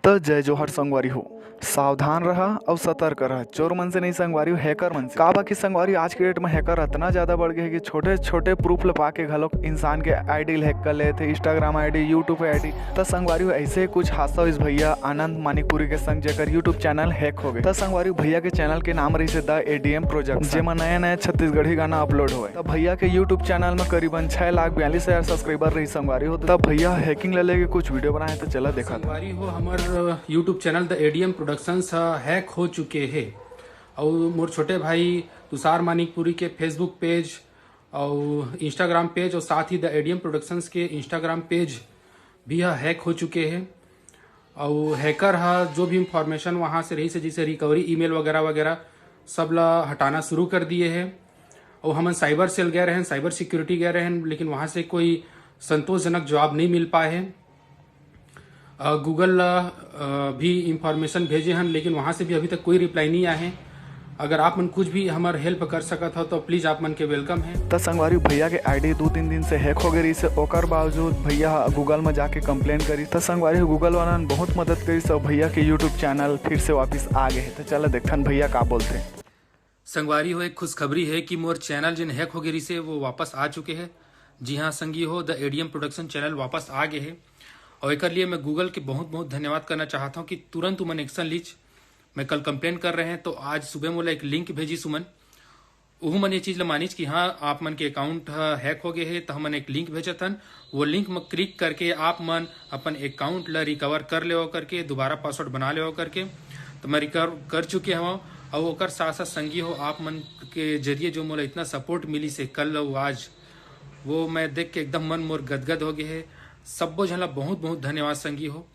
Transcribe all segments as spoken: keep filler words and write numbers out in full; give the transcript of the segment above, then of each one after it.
त जय जोहार संगवारी हो, सावधान रहा अउ सतर्क रहा चोर मन से नहीं संगवारी हो, hacker मन से। काबर कि संगवारी हो, आज के date में hacker अतना ज्यादा बढ़ गए हे कि छोटे छोटे proof ल पाके घलोक इंसान के ID ल hack कर लेथे, Instagram ID, YouTube ID। त संगवारी हो, ऐसे ही कुछ हादसा होइस भैया आनंद मानिकपुरी के संग, जेकर YouTube channel hack हो गए। त संगवारी हो, भैया के channel के नाम रहिसे The ADM Project, जेमा नया नया छत्तीसगढ़ी गाना upload होए। त भैया के YouTube channel में करीबन छह लाख बयालीस हजार subscriber रहिस संगवारी हो। त भैया hacking ल लेके कुछ video बनाए, त चला देखा। संगवारी हो, हमर YouTube channel The ADM Productions ह hack हो चुके हे, अउ मोर छोटे भाई तुषार मानिकपुरी के Facebook page अउ Instagram page अउ साथ ही The ADM Productions के Instagram page भी ह hack हो चुके हे। अउ hacker ह जो भी information वहाँ से रहिसे, जैसे recovery email वगैरह वगैरह, सब ला हटाना शुरू कर दिए हे। अउ हमन cyber cell गए रहेन, cyber security गए रहेन, लेकिन वहाँ से कोई संतोषजनक जवाब नहीं मिल पाए हे। अ, Google ला, अ, भी information भेजे हन, लेकिन वहाँ से भी अभी तक कोई reply नहीं आए हे। अगर आप मन कुछ भी हमर help कर सकत हो, तो please आप मन के welcome हे। त संगवारी, भैया के ID दू तीन दिन से hack हो गए रहिसे, ओकर बावजूद भैया ह Google में जाके complain करिस। त संगवारी, Google वाला ने बहुत मदद करिस अउ भैया के YouTube channel फिर से वापस आ गए हे। त चला देखथन भैया का बोलथे। संगवारी हो, एक खुशखबरी हे कि मोर channel जेन hack हो गए रहिसे, वो वापस आ चुके हे। जी हाँ संगी हो, The ADM Production channel वापस आ गए हे, अउ एकर लिए मैं Google के बहुत बहुत धन्यवाद करना चाहत हूँ कि तुरंत उमन action लीच। मैं कल complain कर रहे हैं, तो आज सुबह मोला एक link भेजिस उमन। उहू मन ये चीज ल मानिच कि हाँ, आप मन के account ह hack हो गए हे, त हमन एक link भेजत हन, वो link म click करके आप मन अपन account ल recover कर लेवो करके, दोबारा password बना लेवो करके। त मैं recover कर चुके हवं। अउ ओकर साथ साथ संगी हो, आप मन के जरिए जो मोला इतना support मिलिस हे कल अउ आज, वो मैं देख के एकदम मन मोर गदगद हो गए हे। सब्बो झन ला बहुत बहुत धन्यवाद संगी हो।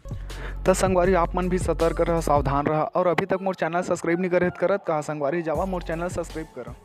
त संगवारी, आप मन भी सतर्क रहा, सावधान रहा, अउ अभी तक मोर channel subscribe नहीं करे हे त करत कहा संगवारी, जावा मोर channel subscribe करा।